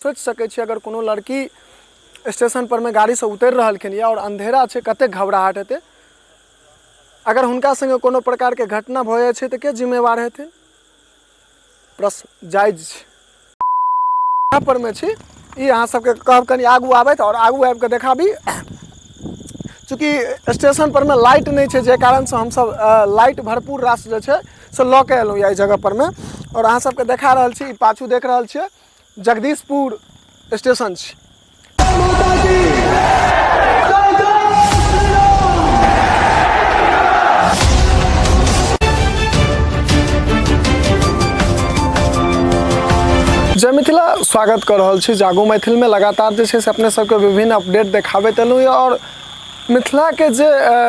सोचि सकै छी अगर कोनो लड़की स्टेशन परमे गाड़ीसँ उतरि रहलखिन यऽ आओर अन्धेरा छै कतेक घबराहट हेतै। अगर हुनका सङ्गे कोनो प्रकारके घटना भऽ जाइ छै तऽ के जिम्मेवार हेथिन? प्रश्न जायज छै। पर मे छी ई अहाँ सबके कहब कनि आगू आबथि आओर आगू आबि कऽ देखाबी। चूँकि स्टेशन परमे लाइट नहि छै जाहि कारणसँ हमसब लाइट भरपूर रास जे छै से लऽ कऽ एलहुँ एहि जगह परमे आओर अहाँ सबके देखा रहल छी। ई पाछू देख रहल छियै जगदीशपुर स्टेशन छी। जय मिथिला, स्वागत कऽ रहल छी जागो मैथिलमे। लगातार जे छै से अपने सबके विभिन्न अपडेट देखाबैत एलहुँ यऽ आओर मिथिलाके जे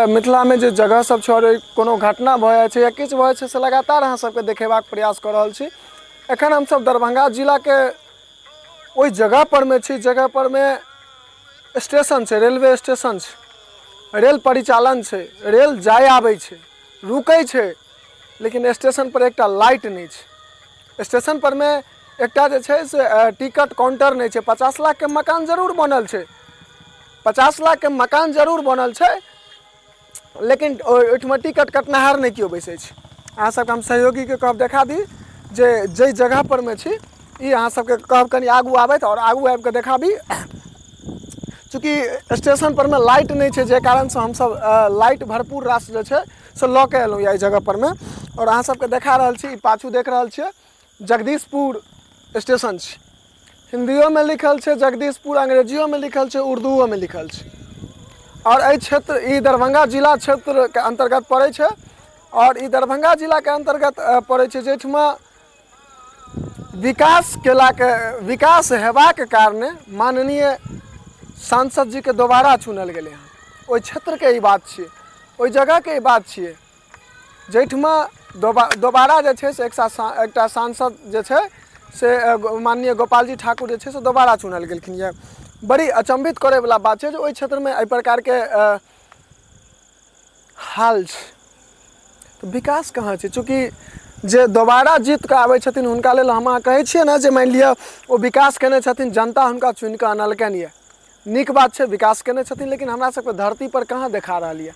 मिथिलामे जे जगह सब छै आओर कोनो घटना भऽ जाइ छै या किछु भऽ जाइ छै से लगातार अहाँ सबके देखेबाक प्रयास कऽ रहल छी। एखन हमसब दरभंगा जिलाके ओहि जगह परमे छी, जगह परमे स्टेशन छै, रेलवे स्टेशन छै, रेल परिचालन छै, रेल जाय आबै छै, रुकै छै, लेकिन स्टेशन पर एकटा लाइट नहि छै। स्टेशन परमे एकटा जे छै से टिकट काउंटर नहि छै। 50 लाखके मकान जरूर बनल छै, 50 लाखके मकान जरूर बनल छै, लेकिन ओहिठमा टिकट कटनिहार नहि केओ बैसै छै। अहाँ सबके हम सहयोगीके कहब देखा दी जे जाहि जगह परमे छी ई अहाँ सबके कहब कनि आगू आबथि आओर आगू आबि कऽ देखाबी। चूँकि स्टेशन परमे लाइट नहि छै जाहि कारणसँ हमसब लाइट भरपूर रास जे छै से लऽ कऽ एलहुँ एहि जगह परमे आओर अहाँ सबके देखा रहल छी। ई पाछू देख रहल छियै जगदीशपुर स्टेशन छी। हिन्दियोमे लिखल छै जगदीशपुर, अंग्रेजियोमे लिखल छै, उर्दूओमे लिखल छै। आओर एहि क्षेत्र ई दरभंगा जिला क्षेत्रके अन्तर्गत पड़ै छै आओर ई दरभंगा जिलाके अन्तर्गत पड़ै छै जाहिठमा विकास केलाके विकास हेबाक कारणे माननीय सांसद जीके दोबारा चुनल गेलै हँ। ओहि क्षेत्रके ई बात छियै, ओहि जगहके ई बात छियै जाहिठमा दोबारा जे छै से एकटा सांसद जे छै से माननीय गोपालजी ठाकुर जे छै से दोबारा चुनल गेलखिन यऽ। बड़ी अचम्भित करैवला बात छै जे ओहि क्षेत्रमे एहि प्रकारके हाल छै तऽ विकास कहाँ छै? चूँकि जे दोबारा जीत कऽ आबै छथिन हुनका लेल हम अहाँ कहै छियै ने जे मानि लिअ ओ विकास केने छथिन, जनता हुनका चुनि कऽ अनलकनि यऽ, नीक बात छै विकास केने छथिन, लेकिन हमरा सबके धरतीपर कहाँ देखा रहल यऽ?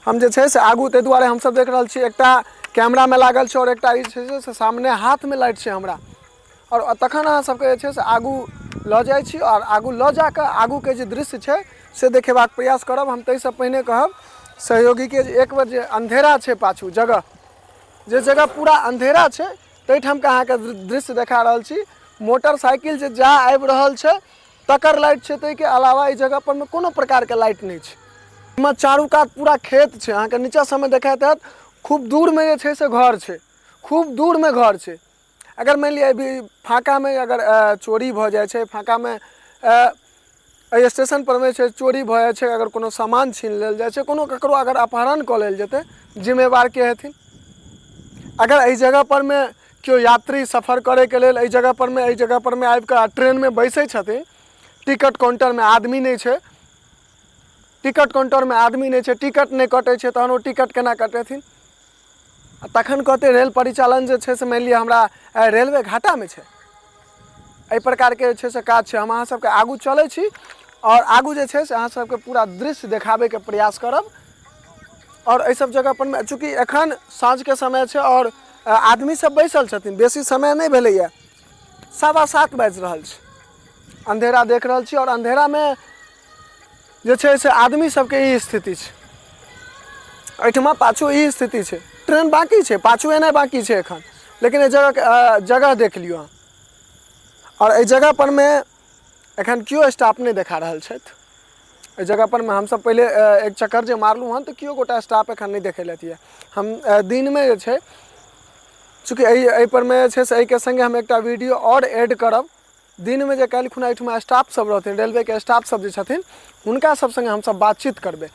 हम जे छै से आगू ताहि दुआरे हमसब देख रहल छी एकटा कैमरामे लागल छै आओर एकटा जे छै से सामने हाथमे लाइट छै हमरा। आओर तखन अहाँ सबके जे छै से आगू लऽ जाइ छी आओर आगू लऽ जाकऽ आगूके जे दृश्य छै से देखेबाक प्रयास करब हम। ताहिसँ पहिने कहब सहयोगीके जे एक बेर जे अन्धेरा छै पाछू जगह, जे जगह पूरा अन्धेरा छै ताहिठामके अहाँके दृश्य देखा रहल छी। मोटरसाइकिल जे जा आबि रहल छै तकर लाइट छै, ताहिके अलावा एहि जगह परमे कोनो प्रकारके लाइट नहि छै। एहिमे चारू कात पूरा खेत छै, अहाँके नीचा सबमे देखाइत हैत खूब दूरमे जे छै से घर छै, खूब दूरमे घर छै। अगर मानि लिअ अभी फाँकामे अगर चोरी भऽ जाइ छै, फाँकामे एहि स्टेशन परमे छै चोरी भऽ जाइ छै, अगर कोनो सामान छीन लेल जाइ छै, कोनो ककरो अगर अपहरण कऽ लेल जेतै, जिम्मेवार के हेथिन? अगर एहि जगह परमे केओ यात्री सफर करैके लेल एहि जगह परमे आबिकऽ ट्रेनमे बैसै छथिन, टिकट काउंटरमे आदमी नहि छै, टिकट काउंटरमे आदमी नहि छै, टिकट नहि कटै छै, तहन ओ टिकट केना कटेथिन? आ तखन कहतै रेल परिचालन जे छै से मानि लिअ हमरा रेलवे घाटामे छै। एहि प्रकारके जे छै से काज छै। हम अहाँ सबके आगू चलै छी आओर आगू जे छै से अहाँ सबके पूरा दृश्य देखाबैके प्रयास करब। आओर एहि सब जगह परमे चूँकि एखन साँझके समय छै आओर आदमी सब बैसल छथिन, बेसी समय नहि भेलैए, 7:15 बाजि रहल छै, अन्धेरा देख रहल छी आओर अन्धेरामे जे छै से आदमी सबके ई स्थिति छै। एहिठमा पाछू ई स्थिति छै, ट्रेन बाँकी छै, पाछू एनाइ बाँकी छै एखन, लेकिन एहि जगहके जगह देख लियौ अहाँ। आओर एहि जगह परमे एखन केओ स्टाफ नहि देखा रहल छथि। एहि जगह परमे हमसब पहिले एक चक्कर जे मारलहुँ हँ तऽ केओ गोटा स्टाफ एखन नहि देखेलथि यऽ। हम दिनमे जे छै चूँकि एहि परमे जे छै से एहिके सङ्गे हम एकटा वीडियो आओर एड करब। दिनमे जे काल्हि खुना एहिठमा स्टाफ सब रहथिन, रेलवेके स्टाफ सब जे छथिन, हुनका सब सङ्गे हमसब बातचीत करबै,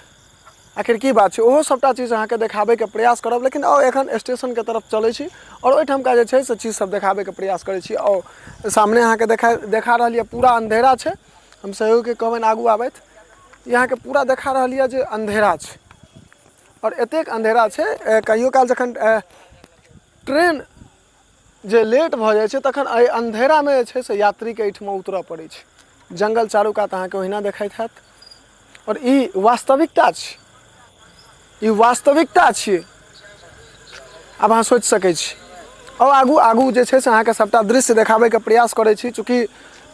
आखिर की बात छै, ओहो सबटा चीज अहाँके देखाबैके प्रयास करब। लेकिन आउ एखन स्टेशनके तरफ चलै छी आओर ओहिठामका जे छै से चीज सब देखाबैके प्रयास करै छी। आओर सामने अहाँके देखा रहल यऽ पूरा अन्धेरा छै। हम सहयोगके कहबनि आगू आबथि। ई अहाँके पूरा देखा रहल यऽ जे अन्धेरा छै आओर एतेक अन्धेरा छै कहियो काल जखन ट्रेन जे लेट भऽ जाइ छै तखन एहि अन्धेरामे जे छै से यात्रीके एहिठमा उतरऽ पड़ै छै। जङ्गल चारू कात अहाँके ओहिना देखैत हैत आओर ई वास्तविकता छै, ई वास्तविकता छियै। आब अहाँ सोचि सकै छी। आओर आगू आगू जे छै से अहाँके सभटा दृश्य देखाबैके प्रयास करै छी। चूँकि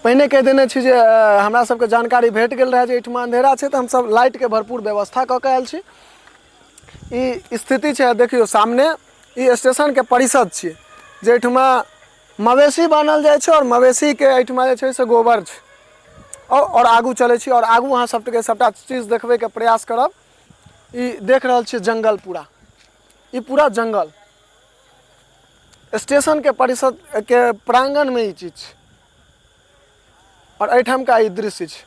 पहिने कहि देने छी जे हमरा सबके जानकारी भेट गेल रहए जे एहिठमा अन्धेरा छै, तऽ हमसभ लाइटके भरपूर व्यवस्था कऽ कऽ आयल छी। ई स्थिति छै। देखियौ सामने ई स्टेशनके परिषद छियै, जाहिठमा मवेशी बान्हल जाइ छै आओर मवेशीके एहिठमा जे छै से गोबर छै। आओर आगू चलै छी आओर आगू अहाँ सबके सबटा चीज देखबैके प्रयास करब। ई देख रहल छियै जङ्गल पूरा, ई पूरा जङ्गल स्टेशनके परिषदके प्राङ्गणमे ई चीज छै आओर एहिठामका ई दृश्य छै।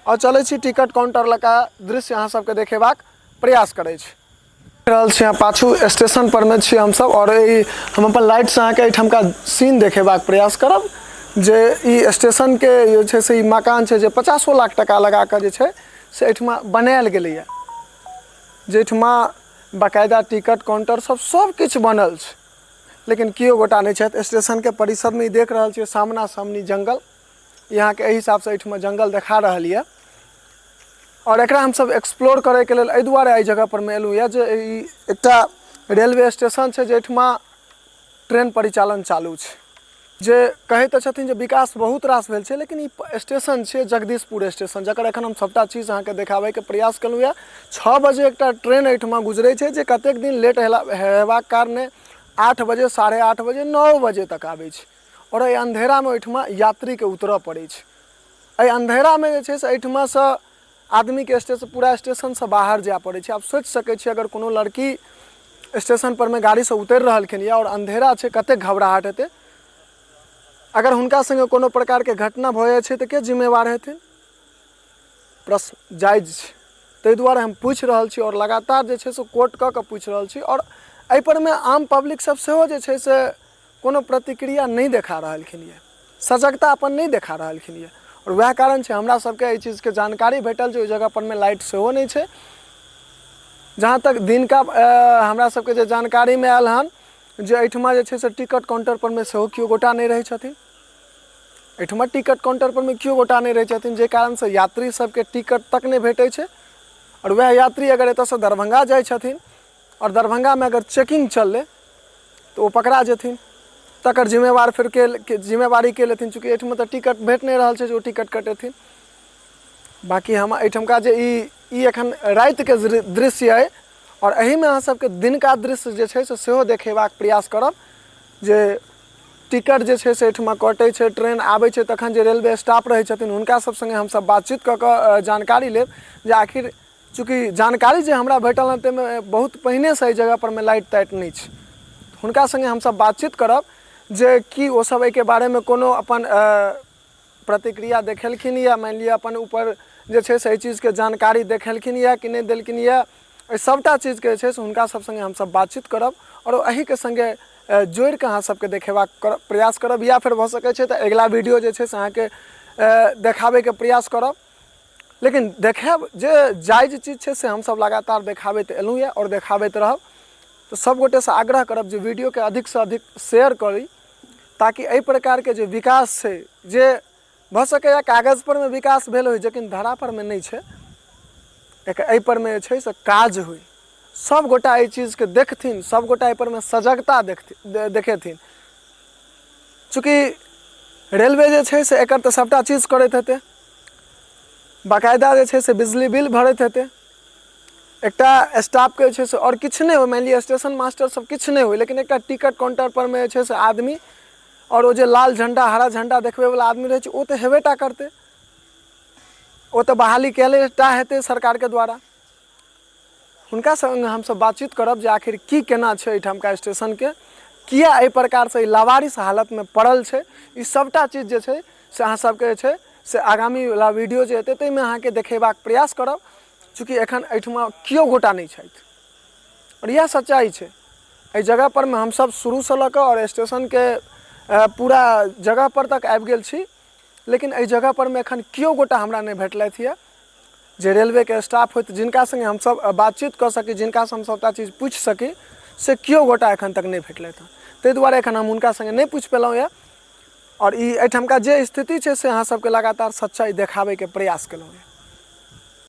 आओर चलै छी टिकट काउंटर लग का दृश्य अहाँ सबके देखेबाक प्रयास करै छी। रहल छी अहाँ पाछू स्टेशन पर मे छी हमसब आओर ई हम अपन लाइटसँ अहाँके एहिठामका सीन देखेबाक प्रयास करब जे ई स्टेशनके जे छै से ई मकान छै जे 50 लाख टका लगा कऽ जे छै से एहिठमा बनायल गेलैए, जाहिठमा बकायदा टिकट काउंटर सब सब किछु बनल छै, लेकिन केओ गोटा नहि छथि। स्टेशनके परिसरमे ई देख रहल छियै सामना सामनी जङ्गल, ई अहाँके एहि हिसाबसँ एहिठमा जङ्गल देखा रहल यऽ। आओर एकरा हमसब एक्सप्लोर करैके लेल एहि दुआरे एहि जगहपर मे एलहुँ यऽ जे ई एकटा रेलवे स्टेशन छै जाहिठमा ट्रेन परिचालन चालू छै। जे कहै तऽ छथिन जे विकास बहुत रास भेल छै, लेकिन ई स्टेशन छै जगदीशपुर स्टेशन, जकर एखन हम सभटा चीज अहाँके देखाबैके प्रयास केलहुँ यऽ। 6 बजे एकटा ट्रेन एहिठमा गुजरै छै जे कतेक दिन लेट हेबाक कारणे 8 बजे, 8:30 बजे, 9 बजे तक आबै छै आओर एहि अन्धेरामे ओहिठमा यात्रीके उतरऽ पड़ै छै। एहि अन्धेरामे जे छै से एहिठमासँ आदमीके स्टेशन पूरा स्टेशनसँ बाहर जाय पड़ै छै। आब सोचि सकै छियै अगर कोनो लड़की स्टेशन परमे गाड़ीसँ उतरि रहलखिन यऽ आओर अन्धेरा छै, कतेक घबराहट हेतै। अगर हुनका सङ्गे कोनो प्रकारके घटना भऽ जाइ छै तऽ के जिम्मेवार हेथिन? प्रश्न जायज छै। ताहि दुआरे हम पूछि रहल छी आओर लगातार जे छै से कोट कऽ कऽ पूछि रहल छी। आओर एहिपर मे आम पब्लिक सब सेहो जे छै से कोनो प्रतिक्रिया नहि देखा रहलखिन यऽ, सजगता अपन नहि देखा रहलखिन यऽ। आओर वएह कारण छै हमरा सबके एहि चीजके जानकारी भेटल जे ओहि जगह परमे लाइट सेहो नहि छै। जहाँ तक दिनका हमरा सबके जे जानकारीमे आयल हन जे एहिठमा जे छै से टिकट काउंटर परमे सेहो केओ गोटा नहि रहै छथिन। एहिठमा टिकट काउंटर परमे केओ गोटा नहि रहै छथिन, जाहि कारणसँ यात्री सबके टिकट तक नहि भेटै छै। आओर वएह यात्री अगर एतऽसँ दरभंगा जाइ छथिन आओर दरभंगामे अगर चेकिंग चललै तऽ ओ पकड़ा जेथिन, तकर जिम्मेवार फेर के जिम्मेवारी के लेथिन? चूँकि एहिठमा तऽ टिकट भेट नहि रहल छै जे ओ टिकट कटेथिन। बाँकी हम एहिठमका जे ई एखन रातिके दृश्य अइ आओर एहिमे अहाँ सबके दिनका दृश्य जे छै से सेहो देखेबाक प्रयास करब जे टिकट जे छै से एहिठमा कटै छै, ट्रेन आबै छै तखन जे रेलवे स्टाफ रहै छथिन हुनका सब सङ्गे हमसब बातचीत कऽ कऽ जानकारी लेब जे आखिर चूँकि जानकारी जे हमरा भेटल हँ ताहिमे बहुत पहिनेसँ एहि जगहपरमे लाइट ताइट नहि छै। हुनका सङ्गे हमसब बातचीत करब जे की ओसब एहिके बारेमे कोनो अपन प्रतिक्रिया देखेलखिन या मानि लिअ अपन ऊपर जे छै से एहि चीजके जानकारी देखेलखिन या कि नहि देलखिन या एहि सभटा चीजके जे छै से हुनका सब सङ्गे हमसब बातचीत करब आओर एहिके सङ्गे जोड़िकऽ अहाँ सबके देखेबाक प्रयास करब, या फेर भऽ सकै छै तऽ अगिला वीडियो जे छै से अहाँके देखाबैके प्रयास करब। लेकिन देखायब जे जायज चीज छै से हमसब लगातार देखाबैत एलहुँ यऽ आओर देखाबैत रहब। तऽ सब गोटेसँ आग्रह करब जे वीडियोके अधिकसँ अधिक शेयर करी ताकि एहि प्रकारके जे विकास छै जे भऽ सकैए कागज परमे विकास भेल होइ लेकिन धरा परमे नहि छै, एक एहि परमे जे छै से काज होइ, सब गोटा एहि चीजके देखथिन, सब गोटा एहि परमे सजगता देखथिन देखेथिन। चूँकि रेलवे जे छै से एकर तऽ सबटा चीज करैत हेतै, बाकायदा जे छै से बिजली बिल भरैत हेतै, एकटा स्टाफके जे छै से आओर किछु नहि होइ, मानि लिअ स्टेशन मास्टर सब किछु नहि होइ, लेकिन एकटा टिकट काउंटर परमे जे छै से आदमी आओर ओ जे लाल झण्डा हरा झण्डा देखबैवला आदमी रहै छै ओ तऽ हेबे टा करतै, ओ तऽ बहाली कएले टा हेतै सरकारके द्वारा। हुनका सङ्ग हमसब बातचीत करब जे आखिर की केना छै एहिठामका स्टेशनके, किया एहि प्रकारसँ ई लावारिस हालतमे पड़ल छै। ई सबटा चीज जे छै से अहाँ सबके जे छै से आगामीवला वीडियो जे हेतै ताहिमे अहाँके देखेबाक प्रयास करब। चूँकि एखन एहिठमा केओ गोटा नहि छथि आओर इएह सच्चाइ छै। एहि जगहपरमे हमसब शुरूसँ लऽ कऽ आओर स्टेशनके पूरा जगहपर तक आबि गेल छी, लेकिन एहि जगहपरमे एखन केओ गोटा हमरा नहि भेटलथि यऽ जे रेलवेके स्टाफ होइत जिनका सङ्गे हमसब बातचीत कऽ सकी, जिनकासँ हम सबटा चीज पूछि सकी। से केओ गोटा एखन तक नहि भेटलथि हँ। ताहि दुआरे एखन हम हुनका सङ्गे नहि पूछि पेलहुँ यऽ आओर ई एहिठामका जे स्थिति छै से अहाँ सबके लगातार सच्चाइ देखाबैके प्रयास केलहुँ यऽ।